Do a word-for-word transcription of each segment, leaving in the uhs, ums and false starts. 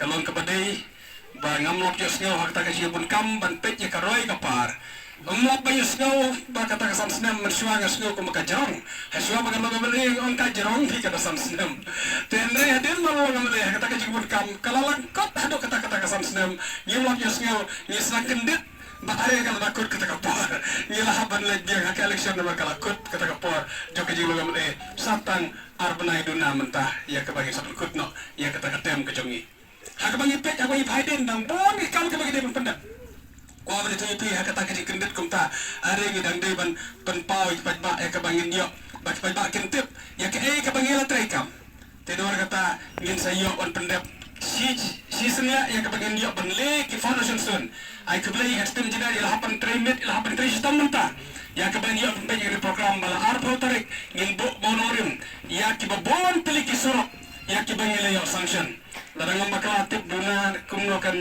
Ka long kaba dei ba ngam lap ïohsngew ha kata ka jingbun kam ban peit ïa ka roi ka par. Ngam lap ba ïohsngew ba kata ka san snem mynshuwa nga sngew kumba ka jrong. Hashwa ba nga long M L A nga ong ka jrong hi kata san snem. Te hynrei hadien ba nga long M L A ha kata ka jingbun kam ka la lyngkot haduh kata kata ka san snem. Ngim lap ïohsngew, ngi sdang kyndit ba are ka la kut kata ka por. Ngi la hap ban leit biang ha ka election namar ka la kut kata ka por jong ka jinglong M L A. Sa tang ar bnai duna mynta ïa kaba ngi sa pynkut noh ïa kata ka term ka jong ngi. Ha kaba ngi peit ha kaba ngi phai dien dang bun ki kam kaba ngi dei ban pyndep. Kwah ban ïathuh ïa phi ha kata ka jingkyndit kumta. Are ngi dang dei ban pynpaw ïa ki paidbah ïa kaba ngin ïoh ba ki paidbah kin tip ïa kaei kaba ngi la trei kam. Te dei kata ngin sa ïoh ban pyndep shi shi sien ïa kaba ngin ïoh ban leh ki foundation stone. Ai khublei ïa ka Chief Engineer, i la hap ban trei miet, i la hap ban trei shitom mynta. Ïa kaba ngin ïoh ban peit ïa kane ka program ba la arphew tarik ngin buh mawnongrim ïa kiba bun tylli ki surok ïa kiba ngi la ïoh sanction. Lada ngam bakla tip duna kumno kan,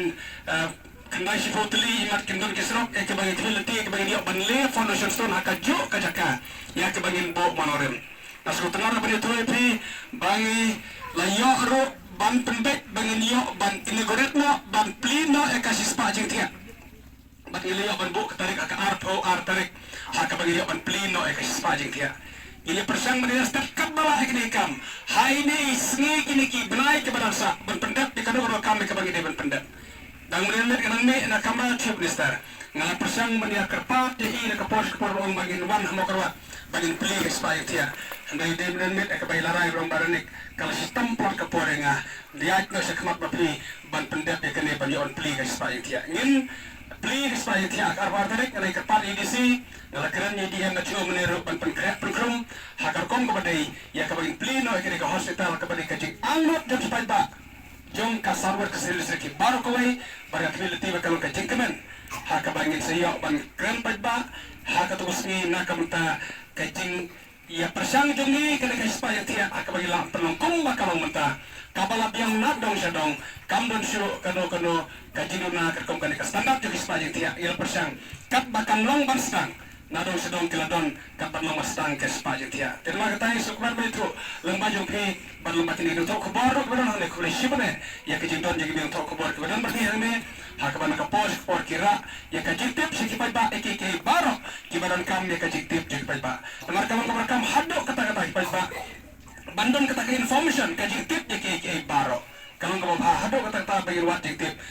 eh, khyndai shiphew tylli i mat kin don ki surok ïa kiba ngi khmih lynti ïa kiba ngin ïoh ban leh foundation stone ha kajuh ka jaka ïa kiba ngin buh mawnongrim. Nga sngewtynnat ban ïathuh ïa phi ba ngi la ïoh ruh ban pynbeit ba ngin ïoh ban inaugurate noh, ban plie noh ïa ka shispah jingthiah. Bad ngi la ïoh ban buh ka tarik ha ka arphew ar tarik ha kaba ngi la ïoh ban plie noh ïa ka shispah jingthiah. Ngi la pyrshang ban ïa start katba lah ïa kine ki kam ha ine i sngi, kine ki bnai kiba dang sah, ban pyndep ïa kano kano ka kam ïa kaba ngi dei ban pyndep. Dang mynnin mynmiet nga dang mih na kamra Chief Minister. Nga la pyrshang ban ïa kyrpad ïa i na ka por sha ka por, ba ong ba ngin wan ha Mawkyrwat ba ngin plie ka shispah jingthiah. Hynrei dei mynnin mynmiet ïa kaba i la rai, ba ong ba Ranik, ka la shitom palat ka por ïa nga. Ïaid noh sha khmat ma phi ban pyndep ïa kane ban ïoh ban plie ka shispah jingthiah. Ngin plie ka shispah jingthiah ha ka arphew ar tarik. Nga la kyrpad ïa i D C, nga la kren ïa i D M na Jowai mynne ruh ban pynkhreh pynkhrum ha ka rukom kaba dei ïa kaba ngin plie noh ïa kane ka hospital kaba dei ka jingangnud jong ki paidbah jong ka South West Khasi Hills District baroh kawei, bad nga khmih lynti ba ka long ka jingkmen ha kaba ngin sa ïoh ban kren paidbah ha kato ka sngi. Na ka bynta ka jingïapyrshang jong ngi kane ka shispah jingthiah ha kaba ngi la pynlong kumba ka long mynta, kaba la biang na dong sha dong, kam don shuh kano kano ka jingduna katkum kane ka standard jong ka shispah jingthiah. Ngi la pyrshang katba kan long ban sdang, na dong sha dong ki la don katba long ban sdang ka shispah jingthiah. Te namar kata ngi sngewkmen ban ïathuh lyngba jong phi bad lyngba kine ki nongthoh khubor ruh kiba don hangne, khublei shibun eh ïa ka jingdon jong ki nongthoh khubor kiba don bad ngi hangne, ha kaba na ka por sha ka por ki rah ïa ka jingtip sha ki paidbah ïa kiei kiei baroh kiba donkam ïa ka jingtip jong ki paidbah. Namar ka long kaba donkam haduh katta katta ki paidbah ban don kata ka information, ka jingtip ïa kiei kiei baroh. Ka long kaba bha haduh katta katta ba ngin wad jingtip